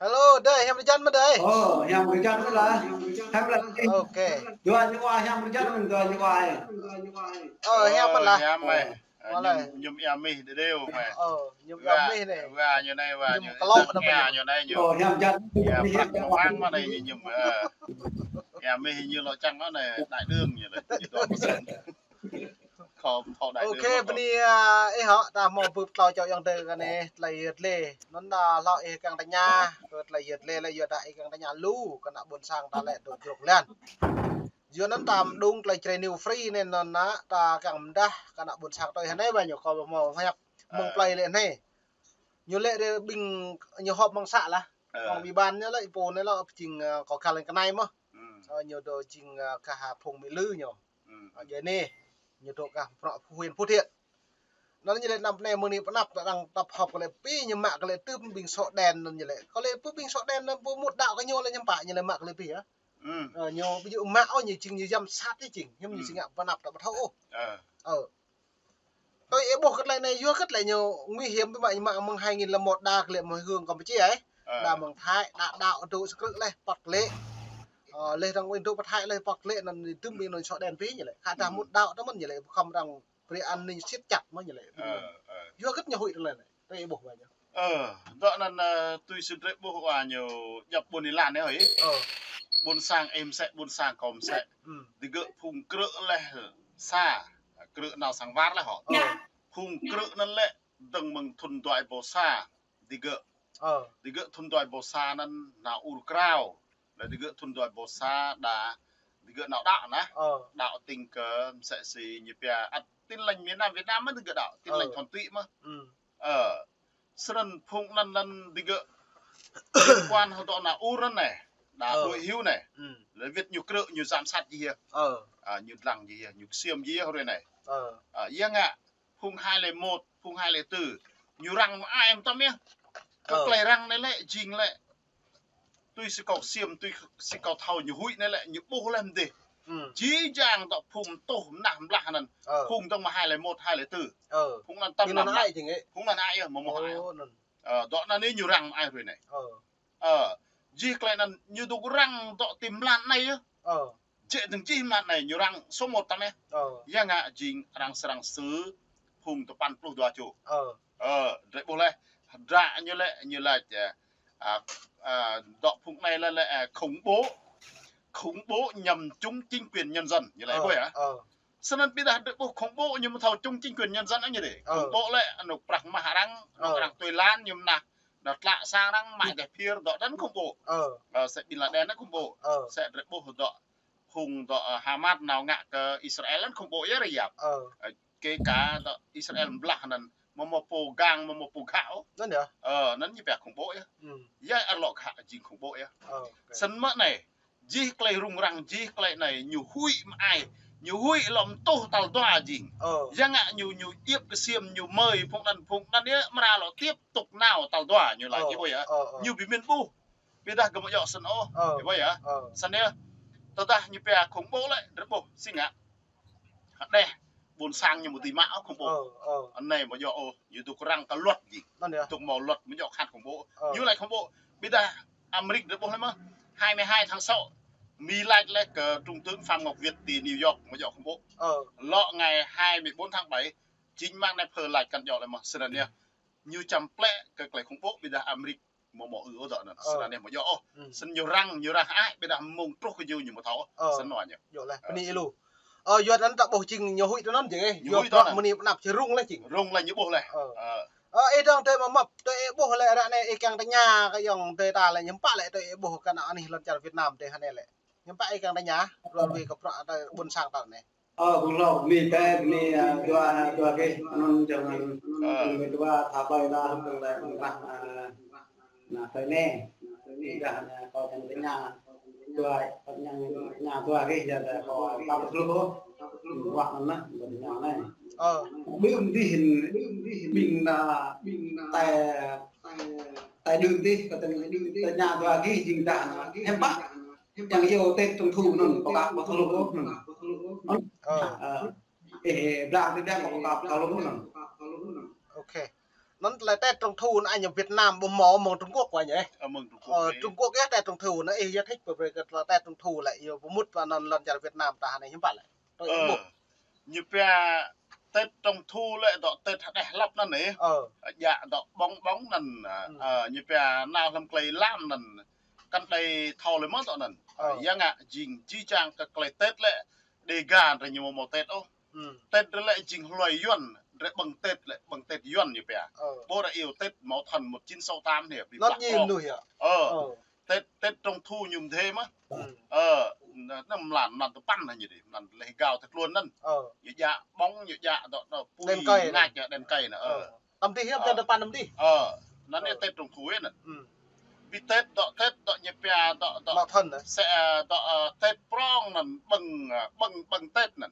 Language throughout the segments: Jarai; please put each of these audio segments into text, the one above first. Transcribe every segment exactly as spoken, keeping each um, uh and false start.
Hello, Dơi, hiam rơjan mơ̆n Dơi? Ơ, hiam rơjan mơ̆n lah. Hiam lah. Ok. Dua ñu wa hiam rơjan mơ̆n, dua ñu wa. Ơ, hiam mơ̆n lah. Hiam mơ̆n. Ơ, mơ̆n lah. Mơ̆n, mơ̆n ia mih đê đêu mơ̆n. Ơ, mơ̆n ia mih anai. Wa ñu anai, wa ñu. Mơ̆n kơlŏk anai. Wa ñu anai ñu. Ơ, hiam rơjan. Ia prăk mơ̆n anai ñu mơ̆n. Ơ. Ia mih ñu lŏ čang anai, đại đường ñu lĕ. Ñu dŏ pơsŏng. Khom thâo đại đường. Ok, bơni, ơ, ih hŏ, ta hmâo bưp tlâo čô ayŏng adơi kơ anai, tơlơi yơh lĕ. Anŭn ta hlâo ih kiăng tơña, kơ tơlơi yơh lĕ, lĕ yua dah ih kiăng tơña lu, kơ ană ƀôn sang ta lĕ dŏ jrŏk lan. Yua anŭn ta mơđung tơlơi Jrai New Free anai anŭn ană, ta kiăng mơdah, kơ ană ƀôn sang tui hơnai ƀă ñu kơ ƀă hmâo hiăp mơ̆ng plơi lĕ anai. Ñu lĕ rê ƀing ñu họp mơ̆ng să lah. Ơ. Mơ̆ng ủy ban ñu lĕ, ih pô anai lĕ, pơjing, ơ, kơ kal lĕ kơ anai mơ̆n. Ơ, ñu dŏ jing, ơ, kah phung mĭ lư ñu. Ơ, djai anai, ñu dŏ kah prŏ huyện Phú Thiện. Anŭn ñu lĕ năm anai mơ̆ng anai pơnăp ta đang tơpă họp kơ lĕ pĭ ñu mă kơ lĕ tưm ƀing sŏ đen anŭn ñu lĕ. Kơ lĕ pô ƀing sŏ đen anŭn pô mŭt đaŏ kơ ñu lĕ ñu pă ñu lĕ mă kơ lĕ pĭ hă? Ơ, ñu ƀu djơ̆ mă ôh ñu jing ñu jăm sat ih jing. Hiam ñu jing ngă pơnăp ta ƀu thâo ôh. Ơ. Tui ih ƀuh kơ tơlơi anai yua kơ tơlơi ñu nguy hiểm ƀu mă mă mơ̆ng hai nghìn lẻ một đa kơ lĕ mơ̆ng hương Campuchia ih. Ơ. Đa mơ̆ng Thái, đa đaŏ dŏ sơkrư̆ lĕ păt lĕ. Ơ, lĕ răng ƀing dŏ pơ Thái lĕ păt lĕ anŭn tưm ƀing anŭn sŏ đen pĭ ñu lĕ. Khă dah mŭt đaŏ tơ mơ̆n ñu lĕ, khŏm răng brơi an ninh siết chặt mơ̆n ñu lĕ. Ơ, ơ. Yua kơ ñu huĭ tơlơi anai. Tui ih ƀuh ƀă ñu. Ơ, dŏ anŭn, ơ, tui sư drơi ƀuh wa ñu djŏp ƀôn ih lan anai hơi. Ơ. Ƀôn sang ih mơsĕ, ƀôn sang kâo mơsĕ. Digơ̆ phung krư̆ lĕ sa, krư̆ nao sang war lĕ hŏ. Ơ. Phung krư̆ anŭn lĕ dơ̆ng mơ̆ng thŭn dua ih ƀâo sa, digơ̆. Ơ. Digơ̆ thŭn dua ih ƀâo sa anŭn nao ur krao. Lĕ digơ̆ thŭn dua ih ƀâo sa đa, digơ̆ nao đaŏ anai. Ơ. Đaŏ tĭng kơ mơsĕ si ñu pia ăt Tin Lành miền Nam Việt Nam mơ̆n digơ̆ đaŏ, Tin Lành thuần túy mơ̆n. Ơ. Ơ. Snăn phung anŭn anŭn digơ̆ liên quan hơdŏ nao ur anŭn anai. Đa ơ. Đuaĭ hyu anai. Lĕ wĭt ñu krư̆ ñu giám sát jih yơh. Ơ. Ơ, ñu dlăng jih yơh, ñu ksiêm jih yơh hrơi anai. Ơ. Ơ, yua ngă phung hai lẻ một, phung hai lẻ tư. Ñu răng mơai mơtam yơh. Kơ tơlơi răng anai lĕ, jing lĕ. Tui si kâo ksiêm, tui si kâo thâo ñu huĭ anai lĕ, ñu ƀuh lĕ mơdih. Jih jang dŏ phung tuh mơnah mơblah anŭn. Ơ. Phung dơ̆ng mơ̆ng hai lẻ một, hai lẻ tư. Ơ. Phung anŭn tơm anŭn ai jing ih. Phung anŭn ai yơh, mơ̆ mơ̆ ai. Ơ, anŭn. Ơ, dŏ anŭn anai ñu răng mơai hrơi anai. Ơ. Ơ, jih tơlơi anŭn ñu dŏ răng dŏ ti mlan anai yơh. Ơ. Jĕ dơ̆ng jih mlan anai ñu răng số một tăm yơh. Ơ. Yua ngă jing arăng srăng sư phung tơpăn pluh dua čô. Ơ. Ơ, drơi ƀuh lĕ, hơdră ñu lĕ, ñu laĭ, ơ, ơ, ơ, dŏ phung anai lĕ, lĕ, ơ, khủng bố. Khủng bố nhằm chống chính quyền nhân dân, ñu laĭ ƀuh yơh. Ơ. Snăn ƀiădah drơi ƀuh khủng bố ñu mơ̆ thâo chống chính quyền nhân dân anai dih. Ơ. Khủng bố lĕ, anŏ prăk mah arăng, anŏ arăng tui lan ñu mơnah. Anŏ tlă sang arăng, mă deh phiơr, dŏ anŭn khủng bố. Ơ. Ơ, mơsĕ Bin Laden anŭn khủng bố. Ơ. Mơsĕ drơi ƀuh dŏ phung dŏ, ơ, Hamas nao ngă kơ Israel anŭn khủng bố yơh rơyap. Ơ. Ơ, kể cả dŏ Israel mơblah anŭn, mơ̆ mơ̆ pô gang, mơ̆ mơ̆ pô ghă. Anŭn yơh. Ơ, anŭn ñu pia khủng bố yơh. Yơh arăng lŏ ghă jing khủng bố yơh. Ơ, ok. Snăn mơ̆ anai, jih tơlơi rŭng răng, jih tơlơi anai, ñu huĭ mơai, ñu huĭ lŏm tuh tal dua jing. Ơ. Yua ngă ñu, ñu djŏp ksiêm, ñu mơi phung anŭn, phung anŭn yơh, mơra lŏ tiếp tục nao tal dua, ñu laĭ ơ, ih ƀuh yơh. Ơ, ơ. Ñu ƀu mĭn ƀuh. Ƀiădah gơ̆ mơ̆ djŏ snăn ôh. Ơ. Ih ƀuh yơh. Ơ. Snăn yơh. Tơdah ñu pia khủng bố lĕ, drơi ƀuh, si ngă. Hơđeh, ƀôn sang ñu mơ̆ dưi mă ôh khủng bố. Ơ, ơ. Anai mơ̆ djŏ ôh, ñu dŏ răng kơ luật jing. Anŭn yơh. Dŏ mơ̆ luật mơ̆ djŏ khăn khủng bố. Ơ. Ñu laĭ khủng bố. Ƀiădah Amêrik drơi ƀuh lĕ mơ̆, hai mươi hai tháng sáu, Mi laĭ lĕ kơ Trung tướng Phạm Ngọc Việt ti New York mơ̆ djŏ khủng bố. Ơ. Lŏ ngày hai mươi bốn tháng bảy, chính mơ̆ng anai phơ laĭ kăn djŏ lĕ mơ̆, snăn yơh. Ñu čăm plĕ kơ tơlơi khủng bố, ƀiădah Amêrik mơ̆ mơ̆ ư ôh dŏ anŭn. Ơ. Snăn anai mơ̆ djŏ ôh. Snăn ñu răng, ñu răng ai, ƀiădah mơ̆ng truh kơ ñu, ñu mơ̆ thâo. Ơ. Snăn ñu. Djŏ lĕ. Ơ, bơni ih lu. Ơ, yua anŭn ta ƀuh jing ñu huĭ tui anŭn jing ih. Ñu huĭ tui anŭn. Yua prăk mơni pơnăp či rŭng lĕ jing. Rŭng lĕ ñu ƀuh lĕ. Ơ. Ơ. Ơ, ih dŏng tui mơ̆ măp, tui ih ƀuh lĕ ră anai ih kiăng tơña kơ ayŏng adơi ta lĕ ñu pă lĕ tui ih ƀuh kơ ană anih lŏn čar Việt Nam tui hơnai lĕ. Ñu pă ih kiăng tơña, rơwang wĭ kơ prăk tui ƀôn sang ta anai. Ơ, kơ lu, bơni kơ, bơni, ơ, dua, dua gih, anŭn jơlan, ơ, bơni dua, tha ƀai la, hơpăng la, mơ̆ng rah, ơ, ană tơlơi anai. Dah, ană kâo čang tơña, dua, kâo čang tơña dua gih, yua dah kâo, kâo ƀu hluh ôh. Wă anŭn lah, kâo tơña anai. Ơ. Ƀing dih, ƀing ană, tai, tai đưm dih, kâo čang tơña dua gih, jing dah, hiư̆m pă. Yang yua Tết Trung thu anŭn, kâo ƀu thâo lu ôh anŭn. Ơ. Ơ. Ih, blang tui biă kâo ƀu thâo lu ôh anŭn. Ok. Anŭn tơlơi Tết Trung thu anŭn ñu Việt Nam ƀu hmâo, mơ̆ng Trung Quốc kơ ñu. Ơ, mơ̆ng Trung Quốc. Ơ, Tết Trung quốc yơh Tết Trung thu anŭn ih yơh thĭk pơ, pơ kơ tơlơi Tết Trung thu lĕ, yơh pơmŭt pơ anŭn lŏn čar Việt Nam ta anai hiư̆m pă lĕ. Tui ih ƀuh. Ơ, ñu pia Tết Trung thu lĕ dŏ Tết hơđeh hlăp anŭn ih. Ơ. Djă dŏ ƀơ̆ng ƀơ̆ng anŭn, ơ, ñu pia nao hlăm klei lam anŭn. Kăn đei thâo lĕ mơ̆ dŏ anŭn. Ơ. Yua ngă jing jih jang kơ klei Tết lĕ, Đêga drei ñu ƀu hmâo Tết ôh. Tết drei lĕ jing hlơi Yuăn, drei ƀơ̆ng Tết lĕ, ƀơ̆ng Tết Yuăn ñu pia. Ơ. Ƀu ră iâu Tết mơ̆ thun một chín sáu tám anai, ƀing anŭn blah ñu prong. Ơ. Ơ. Tết, Tết Trung thu ñu mơdê mơ̆. Ơ, anŭn, anŭn mlan, mlan tơpăn anai ñu dih, mlan leh gao tơ kluôn anŭn. Ơ. Ñu djă ƀơ̆ng, ñu djă dŏ, dŏ pui đen kơi anai. Ngă djă đen kơi anai. Ơ. Ơ. Tăm dih hiư̆m, ơ, tơl tơpăn tăm dih. Ơ, anŭn anai, ơ, Tết Trung thu anŭn. Bi Tết dŏ, Tết dŏ ñu pia dŏ, dŏ. Mă thun anŭn. Sĕ, ơ, dŏ, ơ, Tết prong anŭn ƀơ̆ng, ơ, ƀơ̆ng, ƀơ̆ng Tết anŭn.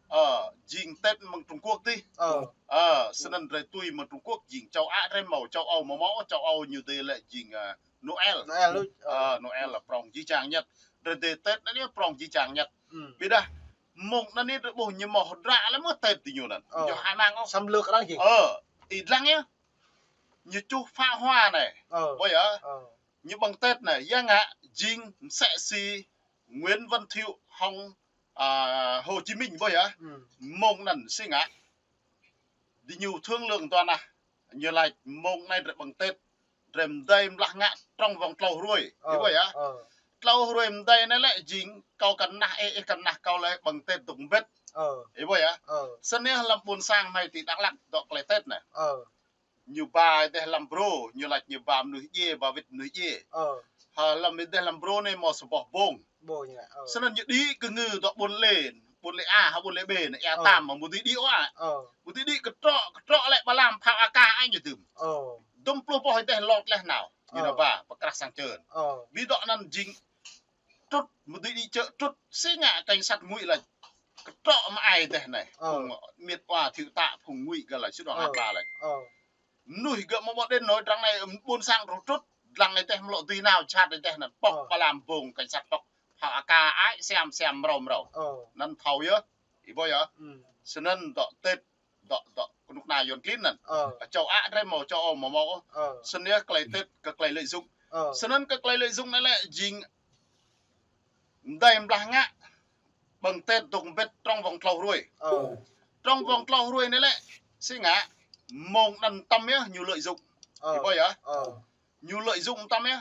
Ơ, jing Tết mơ̆ng Trung Quốc dih. Ơ. Ơ, snăn drei tui mơ̆ng Trung Quốc jing châu Á drei hmâo, châu Âu hmâo, hmâo châu Âu ñu dih lĕ jing, ơ, Noel. Noel đôč. Ơ. Ơ, Noel lĕ prong jih jang ñăt. Drei dih Tết anai prong jih jang ñăt. Ƀiădah mông anai drei ƀuh ñu hmâo hơdră lĕ mơ̆ Tết diñu anŭn. Ơ. Ñu hơmang ôh. Xâm lược arăng jing. Ơ, ih lăng yơh. Ñu čuh pháo hoa anai. Ơ. Ƀuh yơh. Ơ. Ñu ƀơ̆ng Tết anai, yua ngă jing msĕ si Nguyễn Văn Thiệu hŏng, ơ, Hồ Chí Minh ƀuh yơh. Mông anŭn si ngă. Diñu thương lượng dua nah. Ñu laĭ mông anai drei ƀơ̆ng Tết. Drei mơdei blah ngă trong vòng tlâo hruê. Ơ, ih ƀuh yơh. Ơ. Tlâo hruê mơdei anai lĕ jing kâo kăn nah ih, ih kăn nah kâo lĕ ƀơ̆ng Tết dŏ mbĭt. Ơ. Ih ƀuh yơh. Ơ. Snăn hlăm ƀuôn sang hmei ti Dak Lak dŏ klei Tết anai. Ơ. Ñu ba dêh hlăm brô, ñu laĭ ñu ba mơnuih djiê, ba wĭt mơnuih djiê. Ơ. Hơ, hlăm dêh hlăm brô anai hmâo sa boh bông. Bông ñu, ơ. Snăn ñu đĭ kơ ngư dŏ ƀuôn lĕ, ƀuôn lĕ A, hă ƀuôn lĕ B anai, ia tam mă ƀu dưi đĭ ôh. Ơ. Ƀu dưi đĭ kơtrŏ, kơtrŏ lĕ ba lam phao A K ai ñu dưm. Ơ. Dŭm pluh boh dêh lŏt leh nao. Ñu nao ba, pơkrah sang čơn. Ơ. Bi dŏ anăn jing trŭt, ƀu dưi đĭ čơ̆ trŭt, si ngă cảnh sát ngui laĭ. Kơtrŏ mă ai dêh anai. Ơ. Phung miêt wa Thiệu tá, phung ngui gơ̆ laĭ, sư đŏng hăt ba laĭ. Ơ. Mơnuih gơ̆ mơ̆ ƀu đen nôi, drăng anai ƀuôn sang trŭt trŭt, dlăng ai dêh mơ̆ lŏ dưi nao čhat ai dêh anăn pŏk, ơ, ba lam bông cảnh sát pŏk, phao A K ai siam siam mrâo mrâo. Ơ. Anăn thâo yơh, ih ƀuh yơh. Snăn dŏ Tết, dŏ, dŏ kơnuk kơna Yuăn klin anăn. Ơ. Châu Á drei hmâo, châu Âu hmâo hmâo. Ơ. Snăn yơh klei Tết kơ klei lợi dụng. Ơ. Snăn kơ klei lợi dụng anai lĕ jing mơdei blah ngă ƀơ̆ng Tết dŏ mbĭt trong vòng tlâo hruê. Ơ. Trong vòng tlâo hruê anai lĕ, si ngă, mông anăn tăm yơh ñu lợi dụng. Ơ. Ih ƀuh yơh. Ơ. Ñu lợi dụng tăm yơh.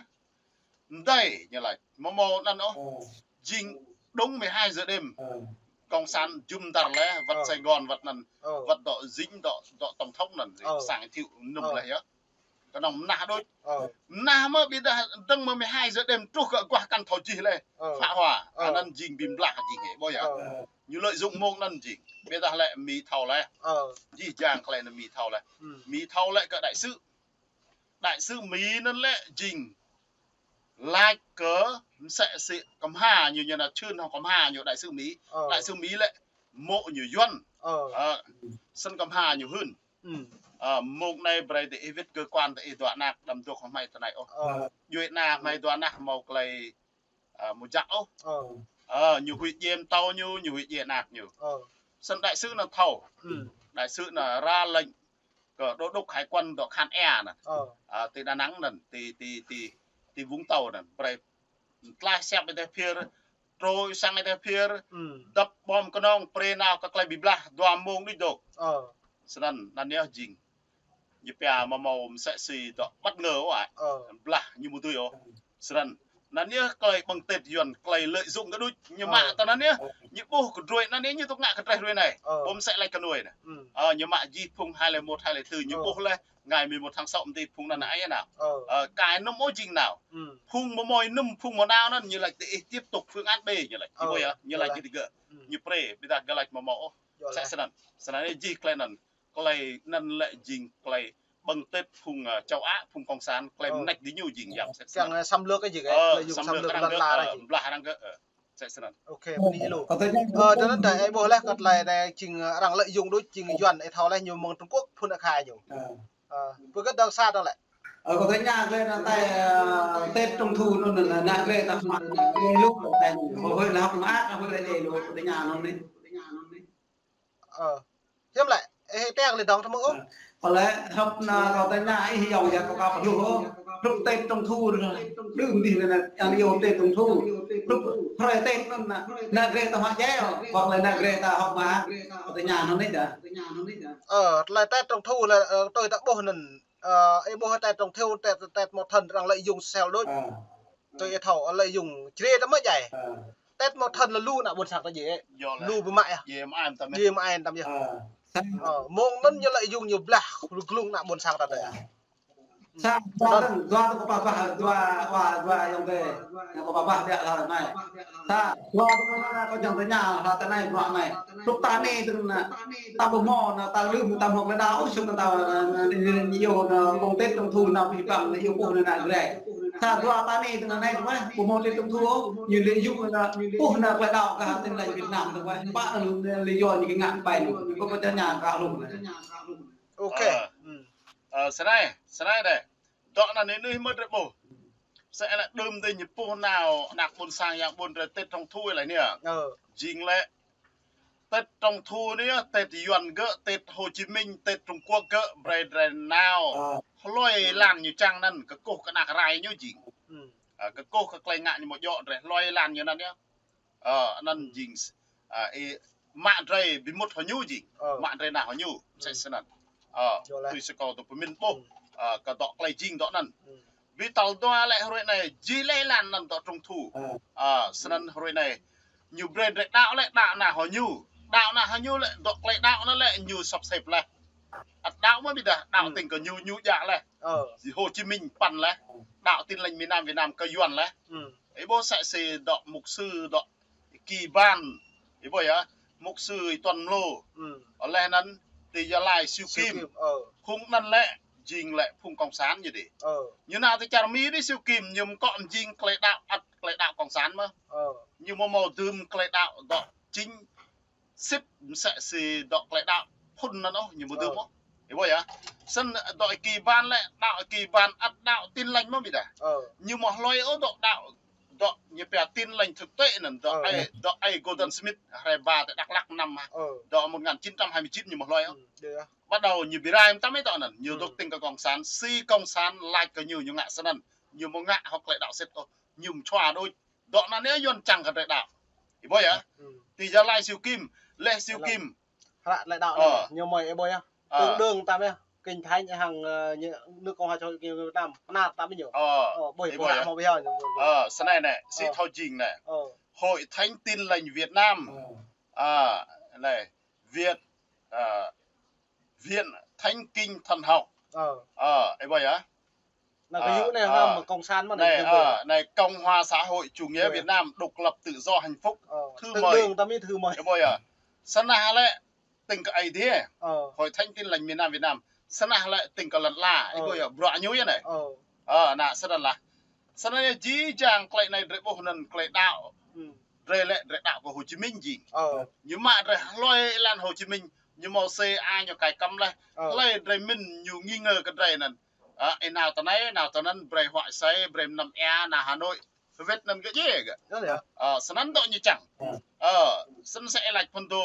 Mơdei, ñu laĭ, mơ̆ mông anăn ôh. Ơ. Jing đúng mười hai giờ đêm. Ơ. Cộng sản jum dar leh, wăt, ơ, Sài Gòn, wăt anăn, ơ, wăt dŏ Dinh, dŏ, dŏ tổng thống anăn, ơ, sang Thiệu nŭm, ơ, leh yơh. Kơnơ̆ng mơnah đôč. Ơ. Mơnah mơ̆ ƀiădah dơ̆ng mơ̆ mười hai giờ đêm truh kơ aguah kăn thâo jih leh. Ơ. Pháo hoa. Ơ. Anăn jing bi blah jing ih ƀuh yơh. Ơ. Ñu lợi dụng mông anăn jing. Ƀiădah lĕ Mi thâo leh. Ơ. Jih jang klei anăn Mi thâo leh. Mi thâo lĕ kơ đại sứ. Đại sứ Mi anăn lĕ jing laĭ kơ msĕ si kơmha ñu, ñu nao čhưn hŏng kơmha ñu đại sứ Mi. Ơ. Đại sứ Mi lĕ mô̆ ñu Yuăn. Ơ. Ơ. Snăn kơmha ñu hưn. Ơ, mông anai brei diih wĭt kơ quan diih dua anak, đăm dŏ hŏng hmei ti anai ôh. Ơ. Djuai ana hmei dua anak hmâo klei, ơ, mơjăk ôh. Ơ. Ơ, ñu huĭ djiê mtâo ñu, ñu huĭ djiê anak ñu. Ơ. Snăn đại sứ anăn thâo. Đại sứ anăn ra lệnh kơ đô đốc hải quân dŏ Khan Air anăn. Ơ. Ơ, ti Đà Nẵng anăn, ti, ti, ti, ti Vũng Tàu anăn. Brei tlaih siap ai dêh phiơr, trôi sang ai dêh phiơr, dăp bom kơnơ̆ng, brei nao kơ klei bi blah, dua mông đĭ dŏ. Ơ. Snăn, anăn yơh jing. Ñu pia mơ̆ mông msĕ si dŏ bất ngờ ôh ai. Ơ. Blah ñu ƀu dưi ôh. Snăn. Anăn yơh klei ƀơ̆ng Tết Yuăn, klei lợi dụng gơ̆ đôč. Ñu mă tơ anăn yơh. Ñu ƀuh kơ drơi anăn yơh, ñu tŭ ngă kơ drơi drơi anai. Ơ. Ƀu msĕ laĭ kơ nuê anai. Ơ, ñu mă jih phung hai lẻ một, hai lẻ tư, ñu ƀuh leh. Ngày mười một tháng sáu mơ̆ ti phung anăn ai nao. Ơ. Ơ, kơ anŭn ôh jing nao. Phung mơmơi anŭn, phung mơnao anŭn, ñu laĭ diih tiếp tục phương án B, ñu laĭ. Ơ, ih ƀuh yơh, ñu laĭ ñu digơ̆. Ñu brei, ƀiădah gơ̆ laĭ mơ̆ mông ôh. Msĕ snăn. Snăn anai jih klei anăn. Klei anăn lĕ jing klei ƀơ̆ng Tết phung, ơ, châu Á, phung cộng sản, klei mơneč diñu jing yap msĕ snăn. Kiăng, ơ, xâm lược ai jing, ơ, lợi dụng xâm lược arăng gơ̆, ơ, blah arăng gơ̆, ơ. Msĕ snăn. Ơ, tơl anăn tơl ih ƀuh leh kơ klei anai jing, ơ, arăng lợi dụng đôč jing Yuăn, ih thâo leh ñu mơ̆ng Trung Quốc phŭn ăt khai ñu. Ơ, pơkơ̆t dŏ sa dŏ lĕ. Ơ, kâo tơña klei anăn tơl, ơ, Tết Trung thu anŭn, anŭn, anăn klei ta hmâo, anăn klei lu, anăn, hơi lăp mă, hơi lăp lu, kâo tơña anŭn anai. Ơ. Hiư̆m lĕ, ơ, tĕk lĕ dŏng tơmơ̆ ôh. Ơ. Ơ lĕ, hrup anai kâo tơña ih yơh, yơh kâo ka pơhluh ôh. Hrup Tết Trung thu, đưm dih anai, anai yơh Tết Trung thu. Hrup hrơi Tết anŭn anai, anai gre ta hơmâo djai ôh, hoặc là anai gre ta hơmâo mă. Kâo tơña anŭn anai dah. Ơ, tơlơi Tết Trung thu lĕ, ơ, tui ta ƀuh anŭn, ơ, ih ƀuh Tết Trung thu, Tết, Tết mơ̆ thơ̆n arăng lợi dụng sale đôč. Ơ. Tui ih thâo, lợi dụng, čri ta mơ̆ djai. Ơ. Tết mơ̆ thơ̆n lĕ lu ană ƀôn sang ta djai. Yơh lĕ. Lu ƀu mă yơh. Djai mơai tam yơh. Djai mơai tam yơh. Ơ. Ơ, mơ̆ng anŭn ñu lợi dụng ñu blah, lu glung ană ƀôn sang ta djai. Ơ. Sa, dua tơ̆ng, dua tơ̆ng kâo pơbah, dua, dua, dua ayŏng adơi. Yang kâo pơbah biă hla anai. Sa, dua tơ̆ng kâo čang tơña hla tơ anai, bruă anai. Hrup ta anai tơ̆ng anai, ta ƀu hmâo anai, ta lơ̆m ta hmâo klei đaŏ, ôh, sum anai ta, anai, anai, anai, yơh anai, mơ̆ng Tết Trung thu anai, pơhiăp anai, yơh ƀuh anai, anai gre. Sa dua ta anai tơ̆ng anai tơ̆ng weh, ƀu hmâo Tết Trung thu ôh, ñu lĕ yŭ anai, ƀuh anai klei đaŏ kơ Tin Lành Việt Nam tơ̆ng weh. Pă anai lĕ yua ñu kơ ngă pai anai. Kâo pơtơña kơ lu anai. Ôkê. Ơ. Ơ, sơnai, sơnai deh. Dŏ anŭn anai anai mơ̆ drơi ƀuh. Sĕ lĕ đưm dih ñu ƀuh nao ană ƀôn sang yang ƀôn drơi Tết Trung thu lĕ anai. Ơ. Jing lĕ Tết Trung thu anai, Tết Yuan gơ̆, Tết Hồ Chí Minh, Tết Trung Quốc gơ̆, brơi drơi nao. Ơ. Hlơi lăn ñu čang anŭn, kơkuh kơ ană rai ñu jing. Ơ, kơkuh kơ klei ngă ñu mơ̆ djơ̆ drơi hlơi lăn ñu anŭn yơh. Ơ, anŭn jing, ơ, ih mă drơi ƀu mŭt hơñu jing. Ơ. Mă drơi nao hơñu, mơsĕ snăn. Ơ, yơh lĕ. Tui sa kâo tơ pơmĭn ƀuh, ơ, kơ dŏ klei jing dŏ anŭn. Ƀu tal dua lĕ hrơi anai, jing lĕ lăn anŭn dŏ Trung thu. Ơ. Ơ, snăn hrơi anai. Ñu brơi drơi đaŏ lĕ, đaŏ nao hơñu. Đaŏ nao hơñu lĕ, dŏ klei đaŏ anŭn lĕ, ñu sŏp sĕp leh. Ăt đaŏ mơ̆ ƀiă dah, đaŏ tơ̆ng kơ ñu, ñu djă leh. Ơ. Hồ Chí Minh păn leh. Đaŏ Tin Lành miền Nam Việt Nam kơ Yuan leh. Ih ƀuh sĕ si dŏ mục sư dŏ Kỳ Ban. Ih ƀuh yơh, mục sư Tuan Mlô. Ơ leh anŭn ti Gia Lai Siu Kim. Ơ. Phung anŭn lĕ, jing lĕ phung cộng sản ñu dih. Ơ. Ñu nao ti čar Mi dih Siu Kim, ñu mơ̆ kơ mơjing klei đaŏ ăt klei đaŏ cộng sản mơ̆. Ơ. Ñu mơ̆ hmâo dưm klei đaŏ dŏ chính sĭt mơsĕ si dŏ klei đaŏ phŭn anŭn ôh, ñu ƀu dưm ôh. Ih ƀuh yơh. Snăn dŏ Kỳ Ban lĕ, đaŏ Kỳ Ban ăt đaŏ Tin Lành mơ̆ ƀiă dah. Ơ. Ñu mơ̆ hlơi ôh dŏ đaŏ, dŏ ñu pia Tin Lành thực tế anŭn, dŏ ai, dŏ ai Gordon Smith, hrơi ba ti Dak Lak năm, dŏ một ngàn chín trăm hai mươi chín ñu mơ̆ hlơi ôh. Bắt đầu ñu bi rai mơtam ih dŏ anŭn, ñu dŏ tơ̆ng kơ cộng sản, si cộng sản lač kơ ñu, ñu ngă snăn, ñu mơ̆ ngă hŏk klei đaŏ sĭt ôh, ñu mơ̆ čua đôč. Dŏ anŭn anai Yuan čang kơ drơi đaŏ. Ih ƀuh yơh. Ti Gia Lai Siu Kim, leh Siu Kim. Hră klei đaŏ anai, ñu mơi ih ƀuh yơh. Tương đương tam yơh. Kinh Thánh hăng, ơ, ñu, nước Cộng hòa xã hội chủ nghĩa Việt Nam, pơnar tam yơh ñu. Ơ, ƀuh, ih ƀuh hră mơ̆ ƀiă ñu. Ơ, snei anai, si thâo jing anai. Hội Thánh Tin Lành Việt Nam. Ơ, anai, Việt, ơ, Viện Thánh Kinh Thần học. Ơ. Ơ, ih ƀuh yơh. Anai kơ yŭ anai, ơ, hăng cộng sản mơ̆ anai, anai, ơ, anai Cộng hòa xã hội chủ nghĩa Việt Nam độc lập tự do hạnh phúc. Ơ, thứ mười. Tương đương tam yơh thứ mười. Ih ƀuh yơh. Snăn lĕ tơ̆ng kơ Aê Diê. Ơ. Hội Thánh Tin Lành miền Nam Việt Nam. Snăn lĕ tơ̆ng kơ lăn ala. Ih ƀuh yơh, bruă ñu yơh anai. Ơ. Ơ, anai snăn lah. Snăn yơh jih jang klei anai drơi ƀuh anŭn klei đaŏ. Drơi lĕ drơi đaŏ kơ Hồ Chí Minh jing. Ơ. Ñu mă drơi hlơi lăn Hồ Chí Minh, ñu mâo xe a ñu kai kăm leh. Ơ. Hlơi drơi mĭn ñu nghi ngờ kơ drơi anŭn. Ơ, ih nao tơ anai, nao tơ anŭn, brơi huă xe, brơi mơnăm ia, nao Hà Nội. Wĕt anŭn gơ̆ djai gơ̆. Ơ, snăn dŏ ñu čang. Ơ, snăn sĕ ih lač phŭn dô,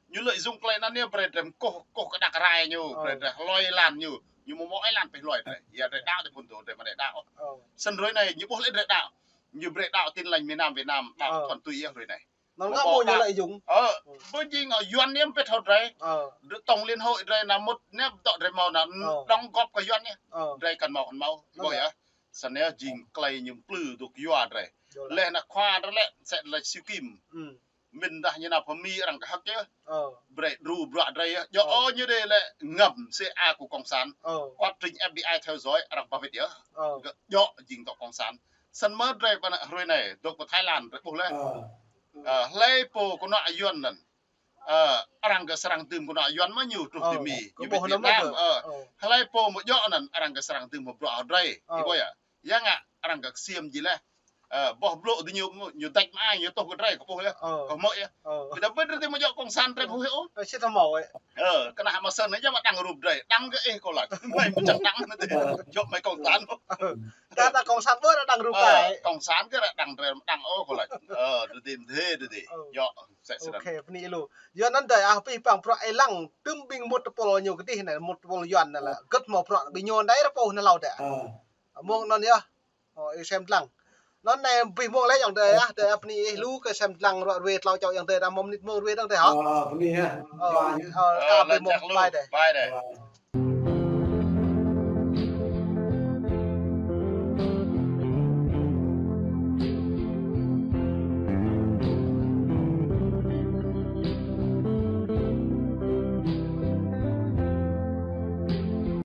ñu lợi dụng klei anŭn ñu brơi drơi kơkuh, kơkuh kơ đak rai ñu, brơi drơi hlơi lăn ñu, ñu mơ̆ mâo ih lăn pĕ hlơi drơi. Yua drơi đaŏ tơ phŭn dô, drơi mơ̆ đaŏ. Snăn hrơi anai, ñu ƀuh lĕ drơi đaŏ. Ñu brơi đaŏ Tin Lành miền Nam Việt Nam, đaŏ thuần túy yơh hrơi anai. Anŭn kơ ƀuh ñu lợi dụng. Ơ, ƀu jing Yuan ñu pĕ thâo drơi. Ơ. Tổng liên hội drơi nao mŭt, ñu dŏ drơi mâo anŭn, đóng góp kơ Yuan ñu. Ơ. Drơi kăn mâo kăn mâo. Ih ƀuh yơh. Snăn yơh jing klei ñu plư dŏ yua drơi. Leh anŭn khua drơi lĕ, sĕ lĕ Siu Kim. Mĭn dah ñu nao pơ Mi arăng kơ hơ̆k yơh. Ơ. Brơi đru bruă drơi yơh. Djơ̆ ôh ñu dih lĕ ngăm xe a kơ cộng sản. Ơ. Quá trình F B I theo dõi arăng ba wĕt yơh. Ơ. Gơ̆ djơ̆ jing dŏ cộng sản. Snăn mơ̆ drơi ƀơi anai hrơi anai, dŏ pơ Thái Lan, drơi ƀuh leh. Ơ. Ơ, hlơi pô kơnuk kơna Yuan anŭn. Ơ, arăng gơ̆ srăng dưm kơnuk kơna Yuan mơ̆ ñu truh ti Mi, ñu ƀĭt Việt Nam. Ơ. Hlơi pô mơ̆ djơ̆ anŭn, arăng gơ̆ srăng dưm hơbruă hơdrơi. Ih ƀuh yơh. Yua ngă, arăng gơ̆ ksiêm jih leh. Ơ, boh blŭ dih ñu, ñu dač mă ai, ñu tuh kơ drơi kơ ƀuh yơh. Ơ. Kơ hmư̆ yơh. Ơ. Ƀiădah ƀiădah ti mơ̆ djơ̆ kơ Cộng sản drei ƀu hmâo. Ơ, sĭt hmâo ơi. Ơ, kơnah mơ̆ng snăn anai mă đăng rup drei, đăng kơ ih kâo laĭ. Mơi mơčah đăng anai tơ. Djŏp mơi cộng sản. Kơ ta cộng sản ƀu đăng rup ai. Ơ, cộng sản kơ đăng drei đăng ôh kâo laĭ. Ơ, tơ dih, tơ dih, tơ dih. Ơ. Djŏp, sĕ srăng. Ôkê, bơni lu. Yua anŭn dơi ah, pih păng bruă ih lăng, tơm ƀing mŭt tơpul ñu kơdih anai, mŭt tơpul Yuan anai lĕ. Gơ̆t hmâo bruă ƀing ñu đơi rơpô anai hlâo dơi. Ơ. Mơ̆ng anŭn yơh. Ơ, ih sem lăng. Anŭn anai pih mơ̆ng lĕ ayŏng adơi ah, dơi ah bơni ih lu kơ sem lăng ruă ruai tlâo čô ayŏng adơi, ră mơ̆ng mơnit mơ̆ng ruai dơ̆ng dơi hă? Ơ, bơni ah. Ơ, ơ, ơ, pih mơ̆ng bye dơi. Bye dơi.